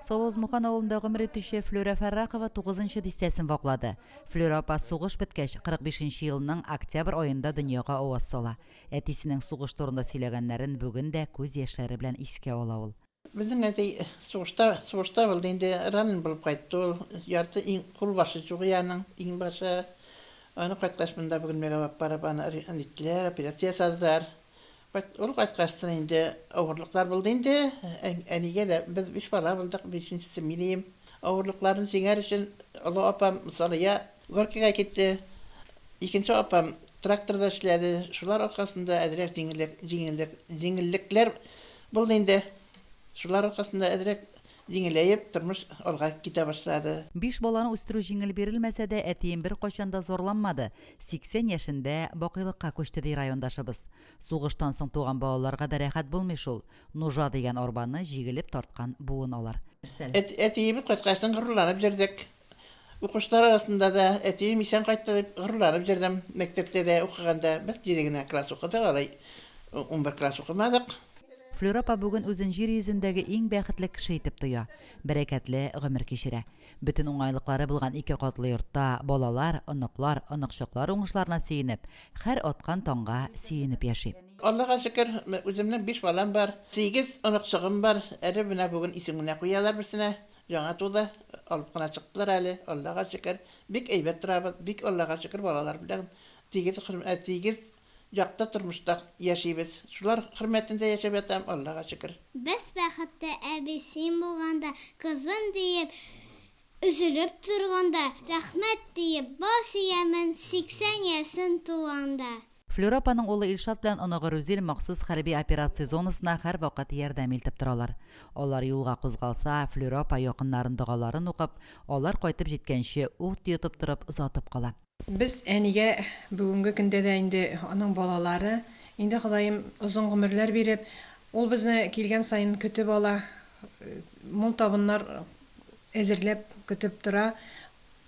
Салавыз-Мухан авылында гомер итүче Флүрә Фәррахова тугызынчы дистәсен ваклады. Флүрә апа сугыш беткәч, 45 нче елның октябрь аенда дөньяга аваз сала. Әтисенең сугыш турында сөйләгәннәрен бүген дә күз яшьләре белән искә ала ул. Безнең әти сугышта, сугышта булды инде, ранен булып кайтты ул. Ярты иң, кулбашы юк и аның, иңбашы. Аны кайткач монда Бөгелмәгә алып барып аны ниттеләр, операция ясадылар. Кайт, ул кайткачтын инде авырлыклар булды инде. Әнигә дә, без биш бала булдык, бишенчесе мин ием. Авырлыкларны җиңәр өчен олы апам Салия Горькийга китте. Икенче апам тракторда эшләде. Шулар аркасында әзрәк җиңеллек, җиңеллек, җиңеллекләр булды инде. Шулар аркасында әзрәк җиңеләеп, тормыш алга китә башлады. Биш баланы үстерү җиңел бирелмәсә дә, әтием беркайчан да зарланмады, 80 яшендә бакыйлыкка күчте, ди райондашыбыз. Сугыштан соң туган балаларга да рәхәт булмый шул. Нужа дигән арбаны җигелеп тарткан буын алар. Әтиебез кайткачтын горурланып йөрдек. Укучылар арасында да әтием исән кайтты дип горурланып йөрдем. Мәктәптә дә укыганда без җиде генә класс укыдык, алай 11 класс укымадык. Флюра апа бүген үзен җир йөзендәге иң бәхетле кеше итеп тоя. Бәрәкәтле гомер кичерә. Бөтен уңайлыклары булган ике катлы йортта балалар, оныклар, оныкчыклар уңышларына сөенеп, һәр аткан таңга сөенеп яши. Аллага шөкер, үземнең биш балам бар, сигез оныкчыгым бар. Әле менә бүген исем генә куялар берсенә. Яңа туды, алып кына чыктылар әле, Аллага шөкер. Бик әйбәт торабыз, бик Аллага шөкер, балалар белән тигез, тигез якты тормышта яшибез. Шулар хөрмәтендә яшәп ятам, Аллага шөкер. Без бәхетле, әби, син булганда, кызым диеп, өзелеп торганда, рәхмәт диеп, баш иямен, 80 яшен тулганда. Флюра апаның улы Илшат белән оныгы Рүзил махсус хәрби операция зонасына һәрвакыт ярдәм илтеп торалар. Алар юлга кузгалса, Флюра апа якыннарын догаларын укып, алар кайтып җиткәнче ут йотып торып озатып кала. Без әнигә бүгенге көндә дә инде аның балалары, инде Ходаем озын гомерләр биреп, ул безне килгән саен көтеп ала, мул табыннар әзерләп көтеп тора.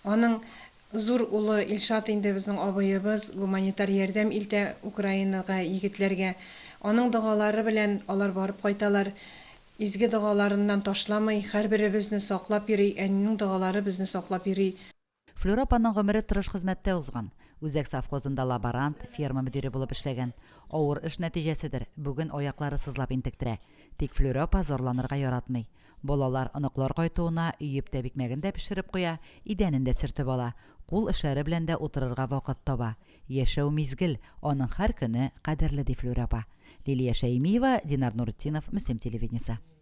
Аның зур улы Илшат инде безнең абыебыз, гуманитар ярдәм илтә Украинага, егетләргә. Аның догалары белән алар барып кайталар. Изге догаларыннан ташламый, һәрберебезне саклап йөри, әнинең догалары безне саклап йөри. Флюра апаның гомере тырыш хезмәттә узган. Үзәк совхозында лаборант, ферма мөдире булып эшләгән. Авыр эш нәтиҗәседер, бүген аяклары сызлап интектерә. Тик Флюра апа зарланырга яратмый. Балалар, оныклар кайтуына өеп тәбикмәген дә пешереп куя, идәнен дә сөртеп ала. Кул эшләре белән дә утырырга вакыт таба. Яшәү мизгел, аның һәр көне кадерле, ди Флюра апа. Лилия Шәймиева, Динар Нуретдинов, Мөслим телевидениесе.